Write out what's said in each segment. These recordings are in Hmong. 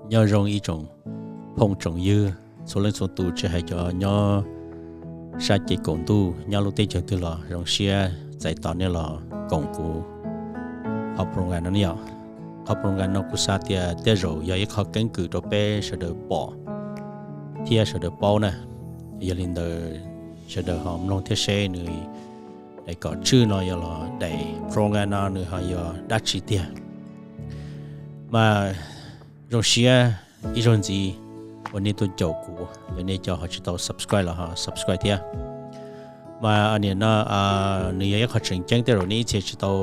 Nyob zoo ib tsoom phooj tsoom ywg txhua leej txhua tus, tsis hais cov nyob sab ces kaum ntuj nyob lub teb chaws twg los zoo siab txais tos nej los koom kuv qhov program no yom. Qhov program no kuv xav tias tej zaum yog ib qho keeb kwm rau peb sawv daws pom thiab sawv daws paub na. Yog li ntawd sawv daws ho mloog thiab seb nws daim kom tswj no yog los daim program no nws ho yog dab tsi tiag. Mas zoo siab ib zaug ntxiv uas nej tuaj caum kuv, yog nej cov ho tsis tau subscribe los ho subscribe thiab. Mas nim no nws yog ib qho tseem ceeb, tej zaum nej ib txhia tsis tau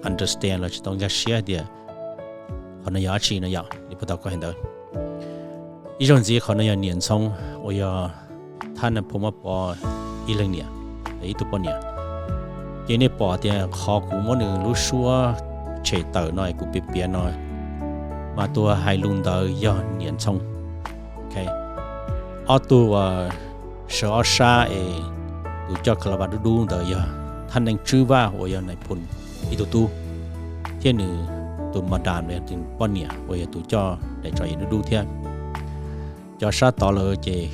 understand los tsis tau nkag siab tias qhov no yog dab tsi no yom, nej puas tau koj hais ntawd. Ib zaug ntxiv qhov no yog Niam Ntxhoo uas yog Thaj Nais Phoo Mab Pov ib leeg niam, ib tug poj niam. Ces nej pom tias qhov kuv muab nws lub suab tshem tawm no es kuv piav piav no, mas tus hais lus ntawd yog Niam Ntxhoo. Ob tug uas sawv ob sab es tus coj ka la vas dub dub ntawd yog Thaj Neej Tswb Vaj uas yog Nais Phoo ib tug tub, thiab nws tus madam los yog tus poj niam uas yog tus coj daim tso yam dub dub thiab. Cov sab tod lawm ces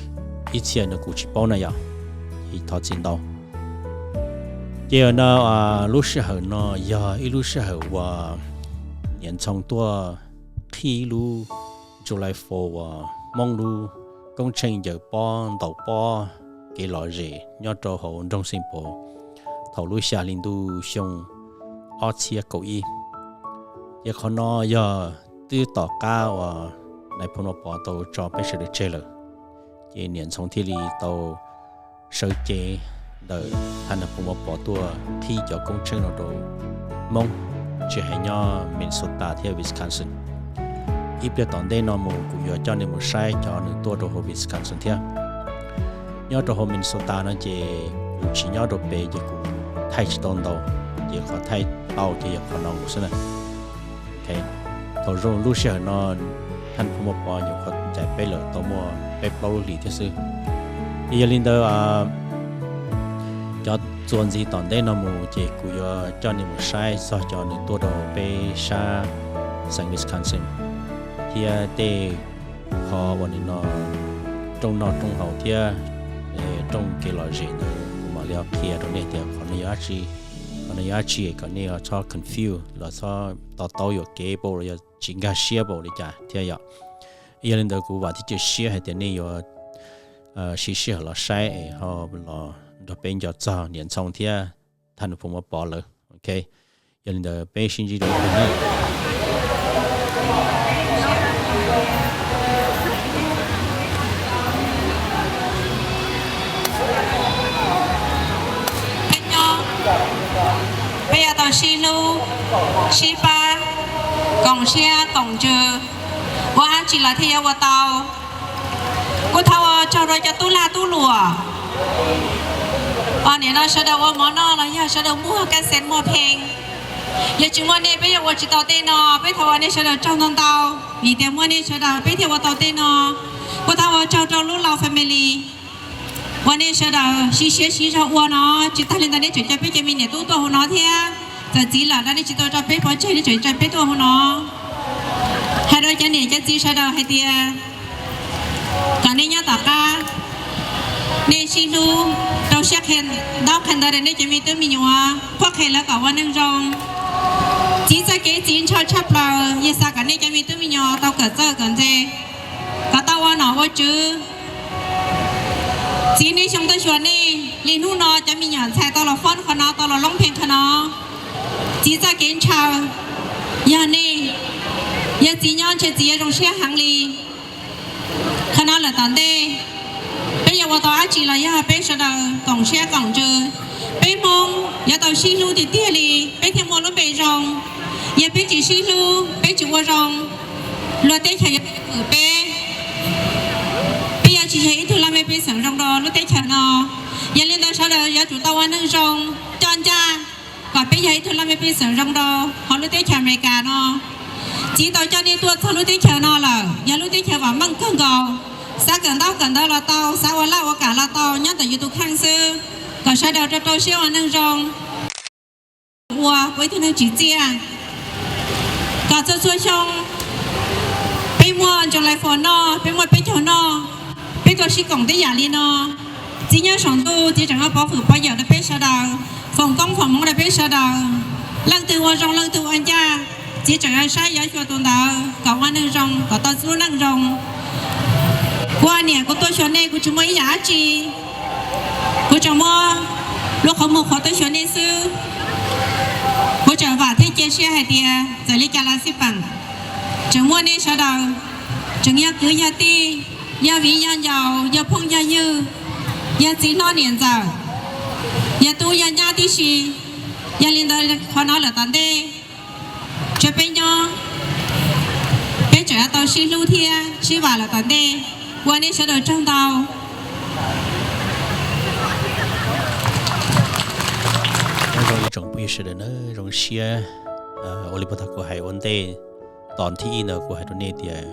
ib txhia no kuv tsis paub na yom, thov txim ntau. Ces no lub sij hawm no yog ib lub sij hawm uas Niam Ntxhoo tuaj qhib lub July Four uas Hmoob lub koob tsheej ncaws pob ntaus pob kev lom zem nyob rau hauv nroog Xeev Pos thaum lub xya hli ntuj xyoo ob txhiab kaum ib. Ces qhov no yog twb tom qab uas Nais Phoo Mab Pov tau tso peb sawv daws tseg lawm, ces Niam Ntxhoo thiaj li tau sawv cev ntawm Thaj Nais Phoo Mab Pov tuaj qhib cov koob tsheej no rau Hmoob, tsis hais nyob Minnesota thiab Wisconsin. Ib pliag tom ntej no mus kuv yuav coj nej mus saib cov nws tuaj rau hauv Wisconsin thiab. Nyob rau hauv Minnesota no ces kuv tsis nyob rau pem ces kuv thaij tsis tau ntau, ces qhov thaij tau ces yog qhov no mus xwb na. Thaum zoo lub sij hawm no Thaj Nais Phoo Mab Pov nyuam qhuav ncaim peb lawm tau muaj peb plaub lub hlis thiab xwb. Ces yog li ntawd cov txuas ntxiv tom ntej no mus ces kuv yuav coj nej mus saib txog cov nws tuaj rau peb sab xeev Wisconsin thiab tej qhov uas nim no rooj noj rooj haus thiab rooj kev lom zem ntawd kuv mam li qhia rau nej tias qhov no yog dab tsi, qhov no yog dab tsi kom nej txhob confuse los txhob to taub yuam kev pab los yog tsis nkag siab pab li cas thiab yom. Yog li ntawd kuv vam thiab cia siab hais tias nej yuav siv sij hawm los saib es ho los nrog peb nco txog Niam Ntxhoo thiab Thaj Nais Phoo Mab Pov lawm. Ok, yog li ntawd peb sib ntsib dua ib pliag na. Peb yuav tau sib hlub, sib pab, koom siab koom ntsws, ua dab tsi los thiaj yuav ua tau. Kuv thov ua tsaug rau cov tub lag tub luam uas nim no sawv daws ua mov noj los yog sawv daws muag kaj xees muag pheej. Yog tsis muaj nej peb yuav ua tsis tau tej no, peb thov ua nej sawv daws tsaug ntau ntau, vim tias muaj nej sawv daws peb thiaj ua tau tej no. Kuv thov ua tsaug rau lub Lao family uas nej sawv daws sib siab sib zog ua no, tsis tag li ntawd nej tseem coj peb cov me niam tub tuaj hauv no thiab. Txawm txiv lawm los nej tsis tau tso peb pov tseg, nej tseem coj peb tuaj hauv no. Hais rau cov niam cov txiv sawv daws hais tias kom nej nyob tom qab, nej sib hlub, rau siab qhia ntaub qhia ntawv rau nej cov me tub me nyuam, qhuab qhia lawv kom ua neeg zoo. Txiv txoj kev txiv ntshaw tshaj plaws yog xav kom nej cov me tub me nyuam tau kawm txawj kawm ntse, kom tau ua nom ua tswv. Txiv niaj xyoo tuaj xyuas nej li hnub no cov me nyuam ntxhais tau los fob qhov no, tau los loob pheej qhov no. Txiv txoj kev ntshaw yog nej, yog txiv nyob ntshe txiv yuav zoo siab heev li. Qhov no lawm tom ntej peb yuav ua tau dab tsi los yog peb sawv daws koom siab koom ntsws. Peb Hmoob yuav tau sib hlub tiag tiag li peb thiaj muaj lub npe zoo. Yog peb tsis sib hlub, peb tsis ua zoo, luag teb chaws yuav phem peb. Peb yuav tsis yog ib tug laj mej pej xeem zoo rau lub teb chaws no. Yog li ntawd sawv daws yuav tsum tau ua neeg zoo, coj ncaj kom peb yog ib tug laj mej pej xeem zoo rau hauv lub teb chaws Amelikas no. Txiv tau coj nej tuaj txog lub teb chaws no lawm, yog lub teb chaws vam meej kawg nkaus. Xav kawm ntaub kawm ntawv los tau, xav ua laj ua kam los tau, nyob ntawm yus tus kheej xwb. Kom sawv daws rau rau siab ua neeg zoo, ua ua ib tug neeg tsim txiaj, kom txhua txhua xyoo peb Peb muaj July Fourth noj, peb muaj peb caug noj, peb tuaj sib koom tej yam li no. Txiv nyob saum ntuj, txiv tseem ua pov hwm pov yawm rau peb sawv daws, foom koob foom hmoov rau peb sawv daws. Leej twg ua zoo leej twg ua ncaj, txiv tseem saib yuav xyuas tus ntawd kom ua neeg zoo, kom tau txib lub neej zoo. Kuv ua niam kuv tuaj xyuas nej kuv tsis muaj ib yam dab tsi, kuv tseem muaj lub qhov muag qhuav tuaj xyuas nej xwb. Kuv tseem vam thiab cia siab hais tias txawm li cas los xij peem, tseem muaj nej sawv daws, tseem yog kwv yog tij, yog viv yog ncaus, yog phooj yog ywg, yog txiv hlob niam ntxawm, yog tub yog nyab tib si. Yog li ntawd qhov no lawm tom ntej, tsuas peb nyob, peb tseem yuav tau sib hlub thiab sib vam lawm tom ntej. Ua nej sawv daws tsaug ntau. Nyob zoo ib tsoom phooj ywg sawv daws na, zoo siab ua li puag thaum kuv hais ua ntej, tom thib ib ntawd kuv hais rau nej tias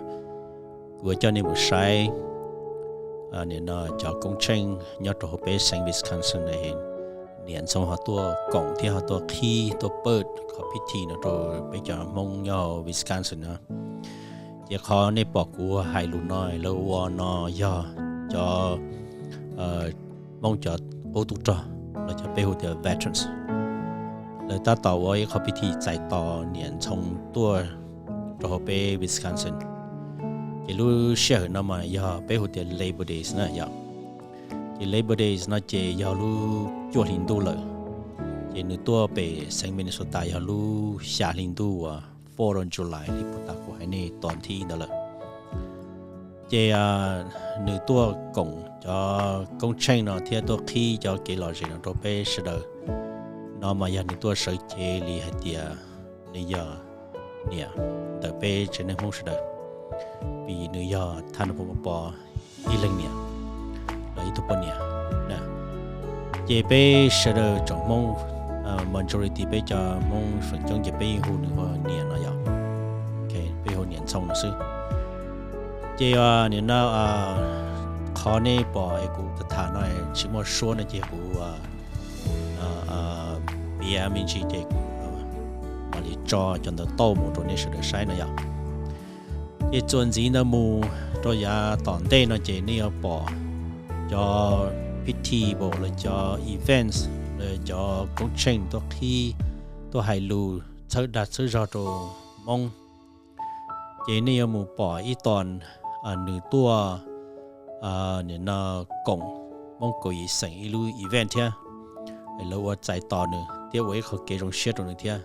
kuv yuav coj nej mus saib nim no cov koob tsheej nyob rau hauv peb xeev Wisconsin, niam Ntxhoo ho tuaj koom thiab ho tuaj qhib tuaj pawj qhov pity no rau peb cov Hmoob nyob Wisconsin no. Ces qhov nej pom kuv hais lus no lawv ua no yog cov Hmoob cov qub tub rog los cov peb hu tias veterans, lawv tab tom ua ib qho pity txais tos niam Ntxhoo tuaj rau hauv peb Wisconsin. Ces lub sij hawm no mas yog peb hu tias Labor Days na yom. Ces Labor Days no ces yog lub cuaj hli ntuj lawm. Ces nws tuaj pem xeev Minnesota yog lub xya hli ntuj uas Fourth of July li puag ta kuv hais nej tom thib ib ntawd lawm. Ces nws tuaj koom cov koob tsheej no thiab tuaj qhib cov kev lom zem no rau peb sawv daws. No mas yog nws tuaj sawv cev li hais tias nws yog niam ntawm peb tsev neeg Hmoob sawv daws, vim nws yog Thaj Nab Pov ib leeg niam los ib tug poj niam. Ces peb sawv daws tsoom Hmoob, majority peb cov Hmoob feem coob ces peb yeej hu nws ua niam no yom. Peb hu niam Ntxhoo no xwb. Ces nim no qhov nej pom es kuv tham tham no tsis muaj suab no ces kuv piav me ntsis ces kuv mam li tso cov ntawd tauj mus rau nej sawv daws saib no yom. Ces txuas ntxiv ntawd mus rau yav tom ntej no ces nej yuav pom cov festival los cov events, los cov koob tsheej tuaj qhib, tuaj hais lus txhawb dag txhawb zog rau Hmoob. Ces nej yuav mus pom ib tog nws tuaj nim no koom Hmoob kaum yim xeem ib lub event thiab, lawv ua txais tos nws thiab ua ib qho kev zoo siab rau nws thiab.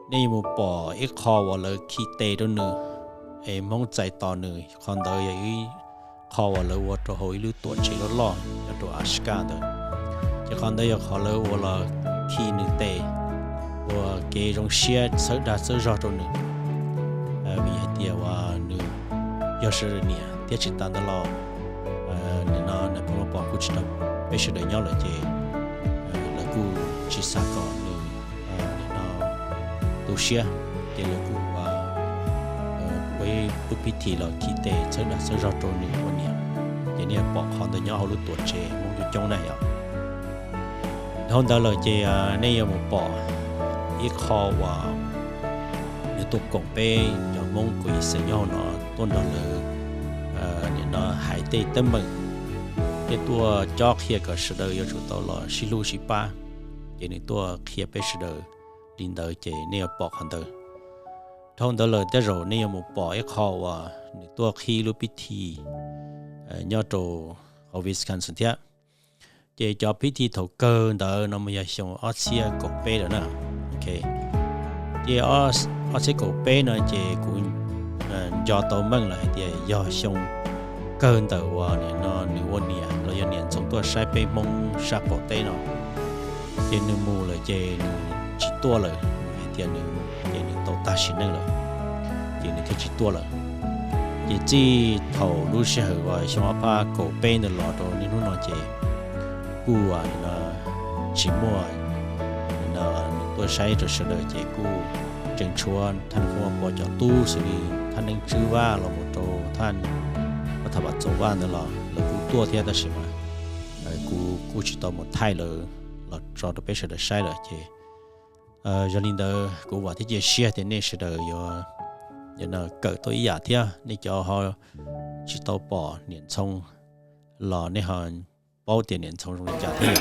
Nej yuav mus pom ib qho uas lawv khi tes rau nws, es Hmoob txais tos nws. Qhov ntawd yog ib qho uas lawv ua rau hauv ib lub tuam tsev loj loj nyob rau Alaska ntawd. Ces qhov ntawd yog qhov lawv ua los khi nws tes, ua kev zoo siab txhawb dag txhawb zog rau nws, vim hais tias uas nws yog sawv daws niam thiab tsis tas ntawd los nim no nws pheej pom kuj tsis tau peb sawv daws nyob lawm ces lawv kuj tsis xav kom nws nim no tu siab, ces lawv kuj ua ib lub pity los khi tes txhawb dag txhawb zog rau nws ua niam. Ces nej pom qhov ntawd nyob hauv lub tuam tsev Hmoob coob coob na yom. Dhau ntawd lawm ces nej yuav mus pom ib qho uas nws tuaj koom peb cov Hmoob kaum yim xeem nyob hauv no tuaj nrog lawv nim no hais tej teeb meem, thiab tuaj cob qhia kom sawv daws yuav tsum tau los sib hlub sib pab. Ces nws tuaj qhia peb sawv daws li ntawd ces nej yuav pom qhov ntawd. Dhau ntawd lawm tej zaum nej yuav mus pom ib qho uas nws tuaj qhib lub pity nyob rau hauv Wisconsin thiab. Ces cov pity thaum kawg ntawd no mas yog xyoo ob txhiab kaum peb lawm na. Ces ob txhiab kaum peb no ces kuv nco tau meej lawm hais tias yog xyoo kawg ntawm uas nim no nws ua niam los yog niam Ntxhoo tuaj saib peb Hmoob sab qaum teb no. Ces nws mus lawm ces nws tsis tuaj lawm, nws hais tias nws mus ces nws tau tag sim neej lawm, ces nws thiaj tsis tuaj lawm. Ces txij thaum lub sij hawm uas xyoo ob phav kaum peb ntawd los rau niaj hnub no ces kuj tsis muaj nws tuaj saib rau sawv daws ces kuj tseem tshuav Thaj Nab Pov cov tub xws li Thaj Neeb Tswb Vaj los mus rau Thaj Pov Tham Vam Txoos Vaj ntawd los lawv kuj tuaj thiab tab sis mas kuv kuj tsis tau mus thaij lawv los tso rau peb sawv daws saib lawm ces yog li ntawd kuv vam thiab cia siab tias nej sawv daws yuav no kawm tau ib yam thiab. Nej cov ho tsis tau pom Niam Ntxhoo los nej ho paub tias Niam Ntxhoo zoo li cas thiab.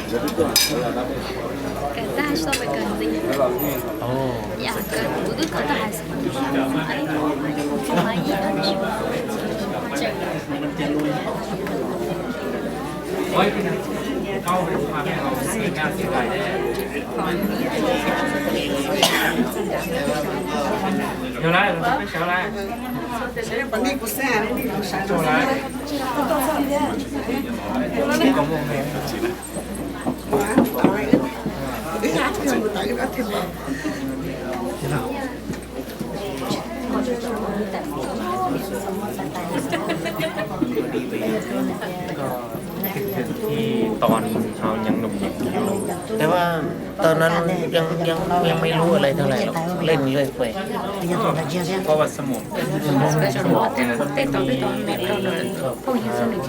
Cái phần thi toàn sau những nụ nhạc kêu. Thế mà tao nóยังยังยังไม่รู้อะไรเท่าไหร่หรอก เล่นเรื่อยเปื่อย เพราะว่าสมอง Sawv ntug peb cov no, sawv ntug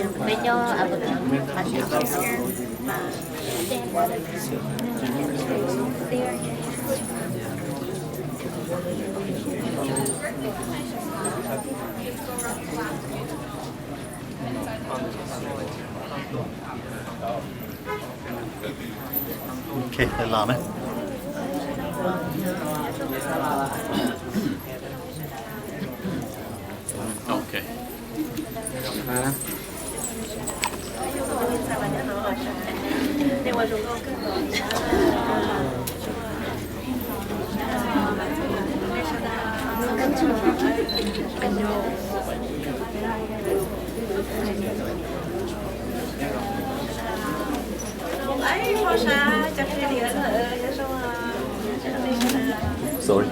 mi no. Ok, lawv los na. Ok. Sorry.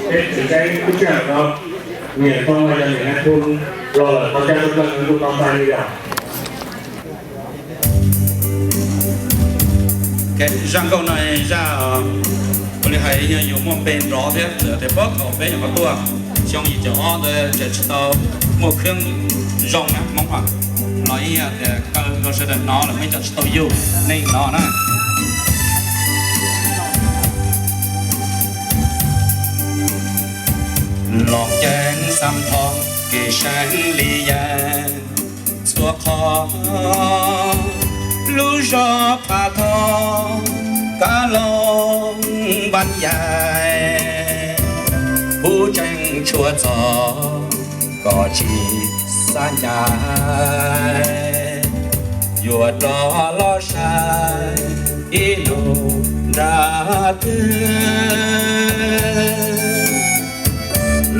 Peb tsis kaib kub tsij no, niam tau yog niam nai phu los lawm tau caj tau kawg ntuj tau npaj li yog. Zaj nkauj no zaj ua li hais yog yuav muaj npe nrov thiab lawm tias puag thaum peb nyuam qhuav tuaj xyoo yim caum ob ntawd tseem tsis tau muaj khwb zoo na Hmoob a, los ib yam tias kaw rau sawv daws hnov lawm muaj ib co tsis tau yug nej hnov na. Loos ceeb xam thoj kev seeb li yeej txhua qhov, lub zog Phav Thoj kab loos npab yaig, kuv tseem tshuav txog kom tsis xav ncaim, yuav rov los saib ib lub nra twg.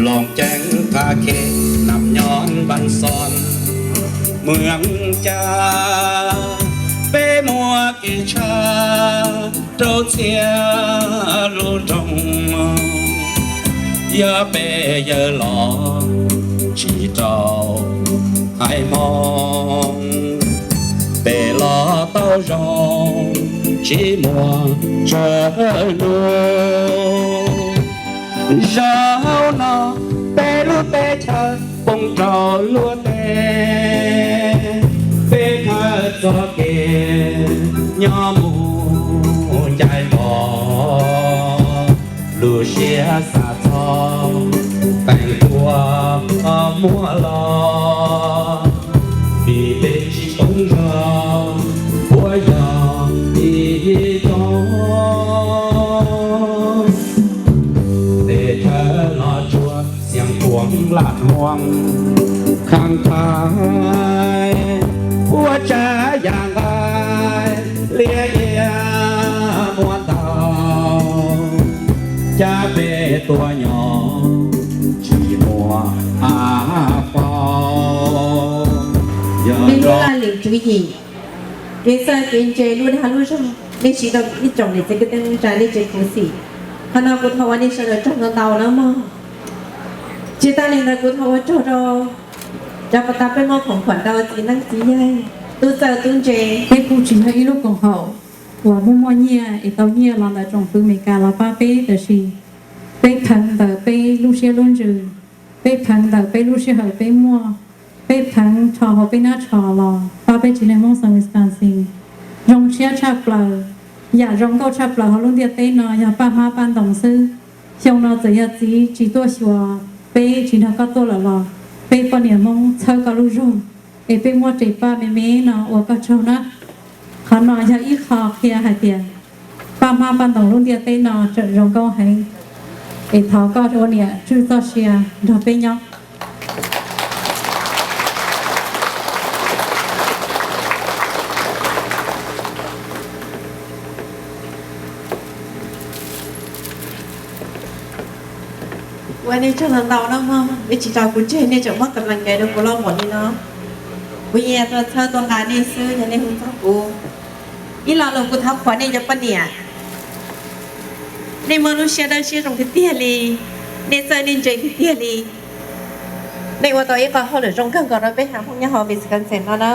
Loos ceeb Phav Khe nam nyob Npas Xos Muas Cas, peb muaj kev tshaj rau txhia lub nroog, yog peb yawg los tsis rau haiv Hmoob, peb los tau zoo tsis muaj tsawg nub. Zaum no peb lub teb chaws poob rau luag teb, peb khaws txoj kev nyob mus ncaim npog, lub siab xav txog teem tua muab los, vim peb tsis poob zog puas yog ib tog. Tes thawj los tsuas xiam kuam laj muam khav khav, ua tsav yam nqaij liab iab muab tau, cab peb tuaj nyob tsis muaj av paus. Yog lub laj lim tswv yim, kev txawj kev ntse lub dag lub zog, nej siv tau ib tsoom niam txiv kwv tij neej tsa nej tsev khuv xim. Qhov no kuv thov ua nej sawv daws tsaug ntau ntau na mog. Tsis tas li ntawd kuv thov ua tsaug rau cov pov tas peb muab khoom khuam rau txiv neeb txiv yaig, tub txawj tub ntse. Peb kuj tsis yog ib lub koom haum uas muaj muaj nyiaj es tau nyiaj los ntawm tsoom fwv Amelikas los pab peb, tab sis peb pheev ntawm peb lub siab lub ntsws, peb pheev ntawm peb lub sij hawm peb muaj, peb pheev rho hauv peb nab tsho los pab peb tsev neeg Hmoob xeev Wisconsin. Zoo siab tshaj plaws, yam zoo nkauj tshaj plaws hauv lub ntiaj teb no yog Paj Hmab Paj Ntoos xwb. Xyoo no txawm yog txiv tsis tuaj xyuas peb, tsis nrog koj tuaj lawm los peb poj niam Hmoob txhawb koj lub zog, es peb muab tes paj me me no ua koj tsaug na. Qhov no yog ib qho qhia hais tias Paj Hmab Paj Ntoos lub ntiaj teb no tseem zoo nkauj heev, es thov koj ua niam tswj txoj sia nrog peb nyob. Ua nej tsaug ntau ntau no mog, nej tsis tso kuv tseg, nej tseem muab kam las kais rau kuv los npaum li no. Kuv yeej tuaj txhawb tuaj nqa nej xwb, yog nej hu txog kuv. Ib lo lus kuv thov qhuas nej cov poj niam, nej muaj lub siab dawb siab zoo tiag tiag li, nej txawj nej ntse tiag tiag li. Nej ua tau ib qho hauj lwm zoo kawg nkaus rau peb haiv Hmoob nyob hauv Wisconsin no na.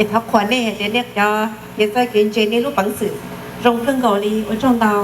Es thov qhuas nej hais tias nej cov kev txawj kev ntse, nej lub peev xwm zoo kawg nkaus li, ua tsaug ntau.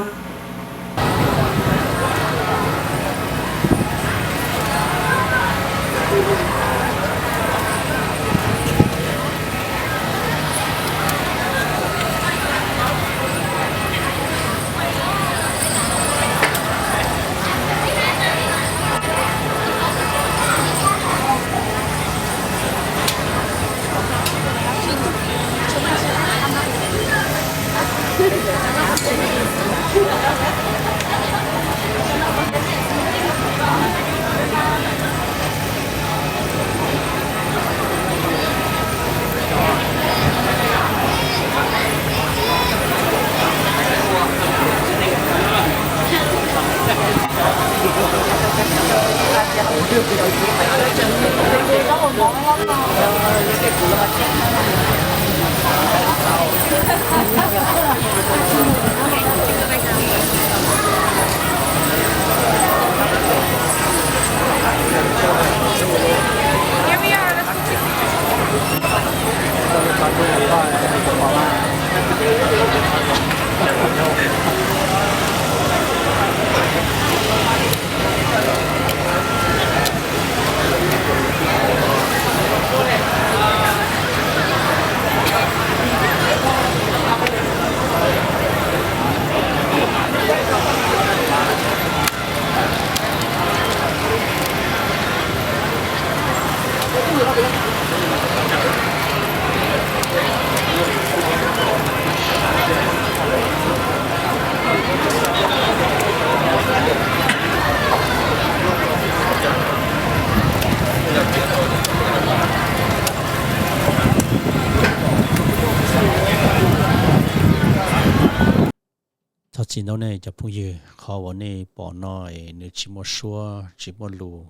Thov txim ntau nej cov phooj ywg, qhov uas nej pom no es nws tsis muaj suab tsis muaj lus,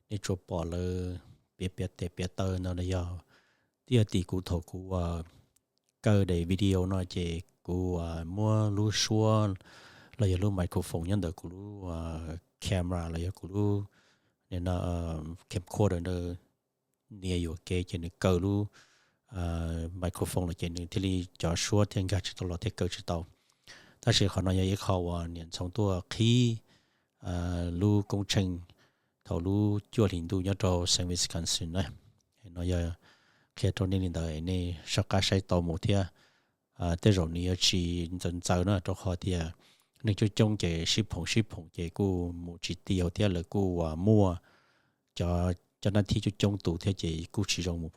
nej tsuas pom lawv piav piav tes piav taw no los yog twb yog tim kuv thaum kuv kaw daim video no ces kuv muab lub suab los yog lub microphone nyob ntawm kuv lub camera los yog kuv lub camcorder ntawd nias yuam kev ces nws kaw lub microphone los ces nws thiaj li cov suab thiaj nkag tsis tau los thiaj kaw tsis tau. Tab sis qhov no yog ib qho uas niam Ntxhoo tuaj qhib lub koob tsheej thaum lub cuaj hlis ntuj nyob rau xeev Wisconsin na. No yog qhia rau nej li ntawd nej soj qab saib tau mus thiab. Tej zaum nws yuav tsis ntxaws ntxaws na, rau qhov tias neeg coob coob ces sib phoom sib phoom ces kuj mus tsis ti thiab, lawv kuj muaj cov nab thib coob coob tus thiab ces kuj tsis zoo mus.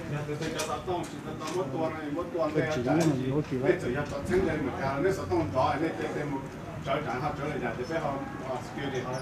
Yog tus twg cov xov tooj tsis tau tau muab tua no, muab tua ntej, nej txawm yog txheeb ntawd mus cas nej xov tooj nrov nej tes tes mus tsawv tsam ho tsawv lawm yam ces peb ho security ho.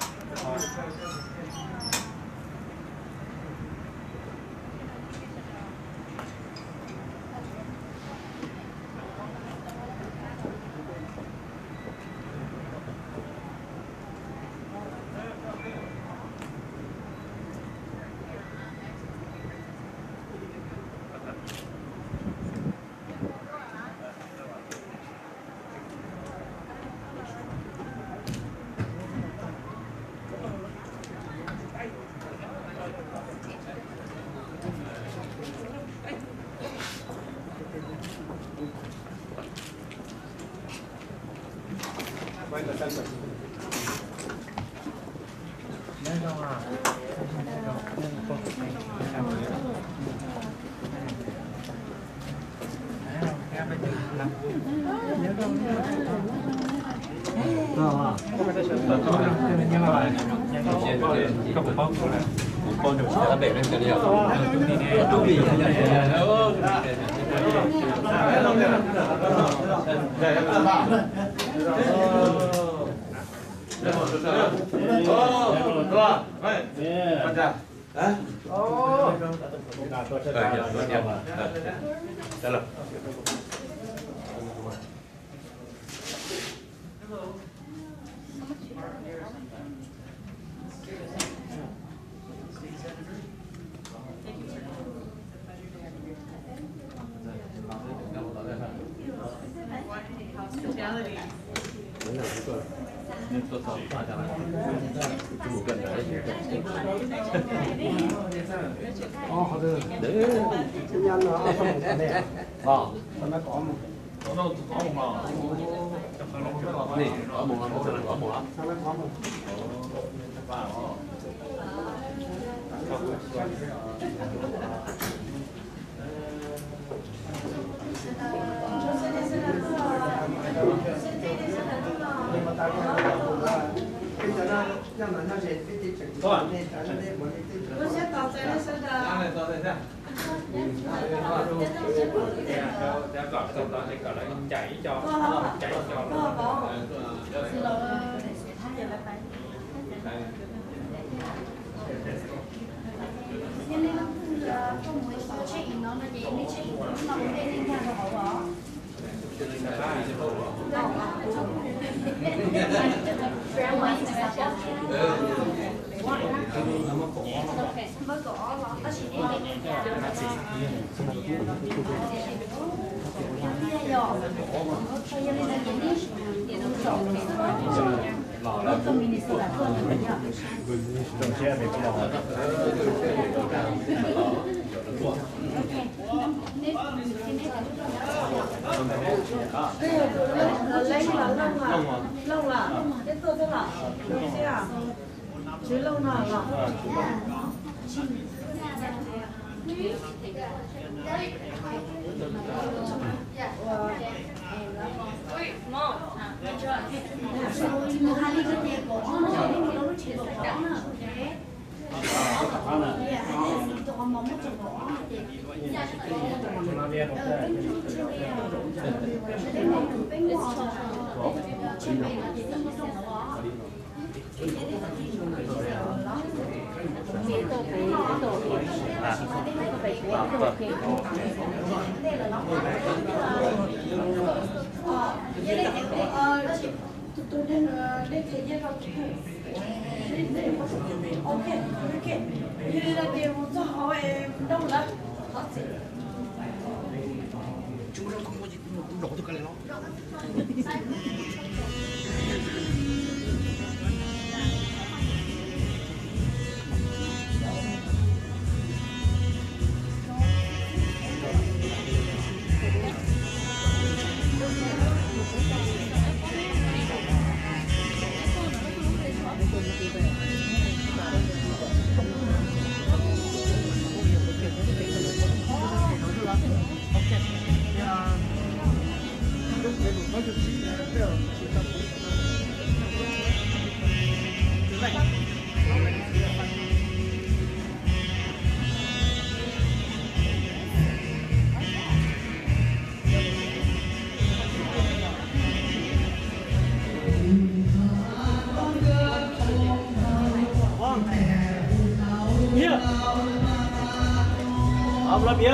Hop, làm việc.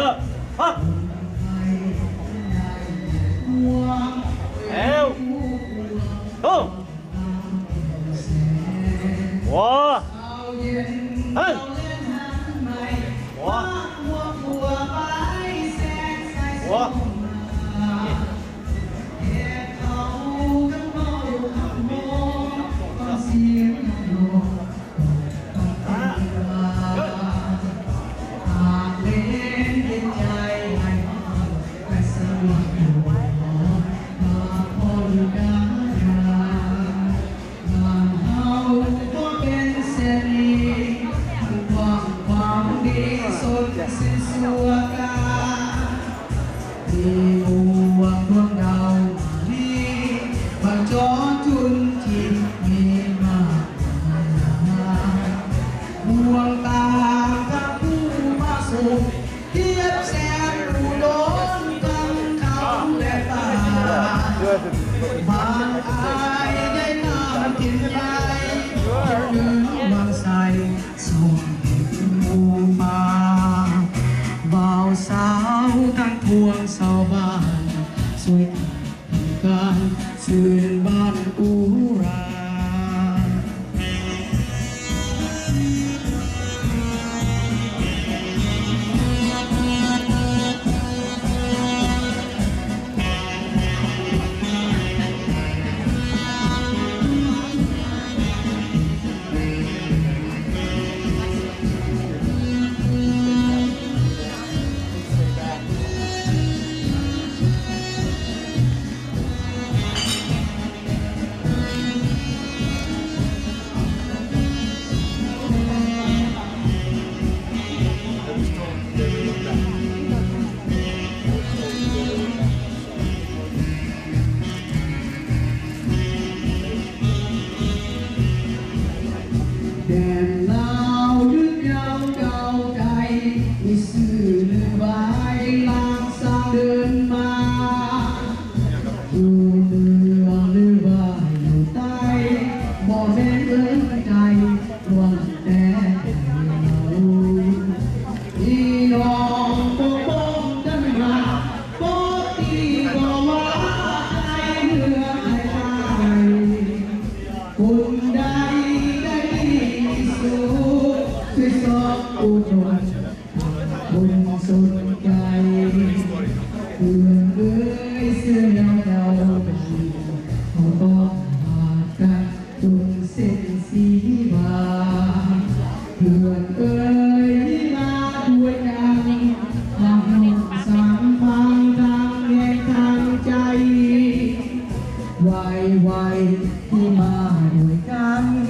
Hop. Eo. Thu. Ua. Hei. Ua. Ua. Sau tang thuam sau ban xuav kan xwm ban u ra. Đèn lao lướt nhau cao cay, lịch sử lùi bãi lang sang đơn ma. Dù từ lùi bãi lùi tay, bỏ bên ơn cay, luang té lầu. Đi đón quốc bóng tân ngà, có đi có má, ai hứa ai cay. Kun dai dai su, sui sop u tun, kun sun cai. Ưn ưi sw neo neo, hau toj ha kan, tun sen si ba. Ưn ưi ma duai kan, ma hnub sam pang tang nge tang cai. Vay vay, khi mà đuổi cắn,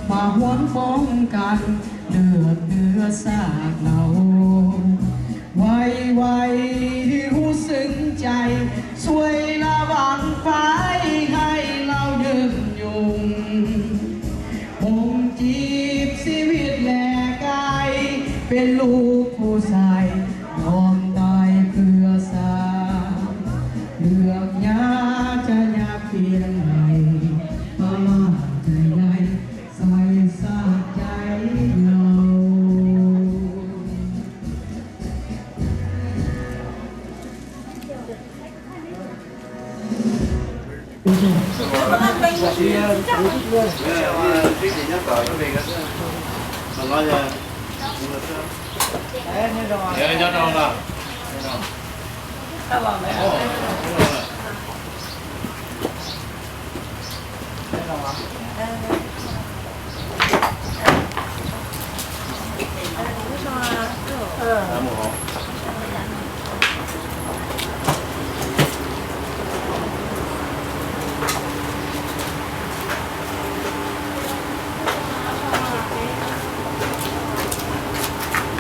mà huấn bóng canh, được đưa xa đầu. Vay vay, hũ sưng chay, xuôi lá vắng phái, hay lao nhường nhung. Bông chip si huyết lẻ cay, bên lũ phù sai, đòn tai cưa xa. Được nhá, cha nhá phiền này, ba ma thầy này, sai xa cháy nhau.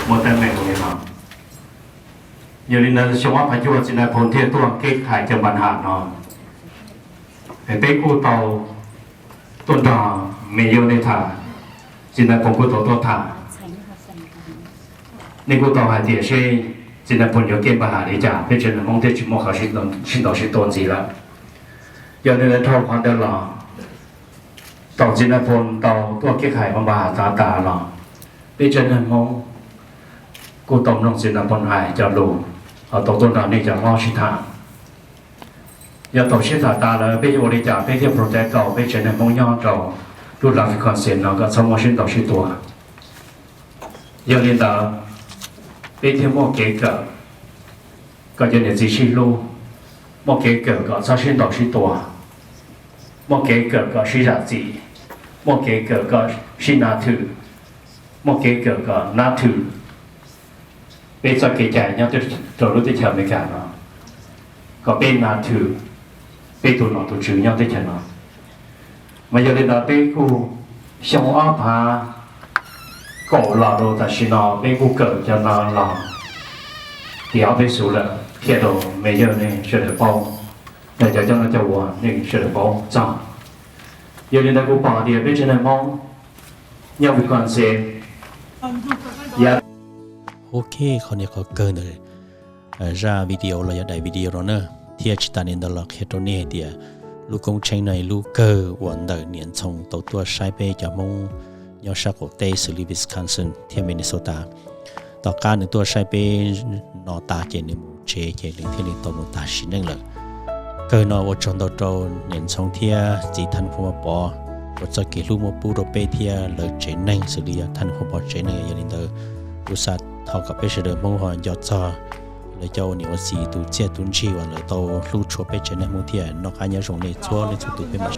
Muaj teeb meem li no. Yog li ntawd xyoo ob phav cuaj Txiv Nais Phoo thiaj tuaj keb hais cov npa ham no. Es peb kuj tau tuaj nrog me yau nej tham, Txiv Nais Phoo kuj tau tuaj tham. Nej kuj tau hais tias seb Txiv Nais Phoo yuav keb npa ham li cas, peb tsev neeg Hmoob thiaj tsis muaj qhov sib ntaus sib tua ntxiv lawm. Yog li ntawd dhau qhov ntawd los, thaum Txiv Nais Phoo tau tuaj keb hais npa ham tas tas los, peb tsev neeg Hmoob kuj tau mloog txiv Nais Phoo Ais cov lus, tau tuaj nrog nej cov hlob sib tham. Yog thaum sib tham tas lawm peb yuav ua li cas peb thiaj protect tau peb tsev neeg Hmoob nyob rau lub Wisconsin no kom txhob muaj sib ntaus sib tua? Yog li ntawd, peb thiaj muaj kev kawm kom cov niam txiv sib hlub, muaj kev kawm kom txhob sib ntaus sib tua, muaj kev kawm kom sib zam txim, muaj kev kawm kom sib nab thwm, muaj kev kawm kom nab thwm peb txoj kev cai nyob rau lub teb chaws Amelikas no, kom peb nab thwm peb tus nom tus tswv nyob teb chaws no. Mas yog li ntawd peb kuj xyoo ob phav kaum los rau tam sim no peb kuj kawm cov no los tiav ob peb xuv lawm qhia rau me yawg nej sawv daws paub, cov coj noj coj ua nej sawv daws paub txog. Yog li ntawd kuv pom tias peb tsev neeg Hmoob nyob Wisconsin, ok, qhov no qhov kawg ntawm zaj video los yog daim video no na, thiab tsis tas li ntawd los qhia rau nej hais tias lub koob tsheeb no lub kawg uas ntawm niam Ntxhoo tau tuaj saib peb cov Hmoob nyob sab qaum teb xws li Wisconsin thiab Minnesota. Tom qab nws tuaj saib peb no tas ces nws mus tsev ces nws thiaj li tau mus tag sim neej lawm. Kawg no ua tsaug ntau rau niam Ntxhoo thiab txiv Thaj Phuj Pov uas txoj kev hlub muab pub rau peb thiab lawv tsev neeg xws li yog Thaj Phuj Pov tsev neeg. Yog li ntawd kuv xav thov kom peb sawv daws Hmoob ho nco txog lawv cov ua niam ua txiv tus txiaj tus ntsig uas lawv tau hlub tshua peb tsev neeg Hmoob thiab. Noj qab nyob zoo nej txhua leej txhua tus, peb mam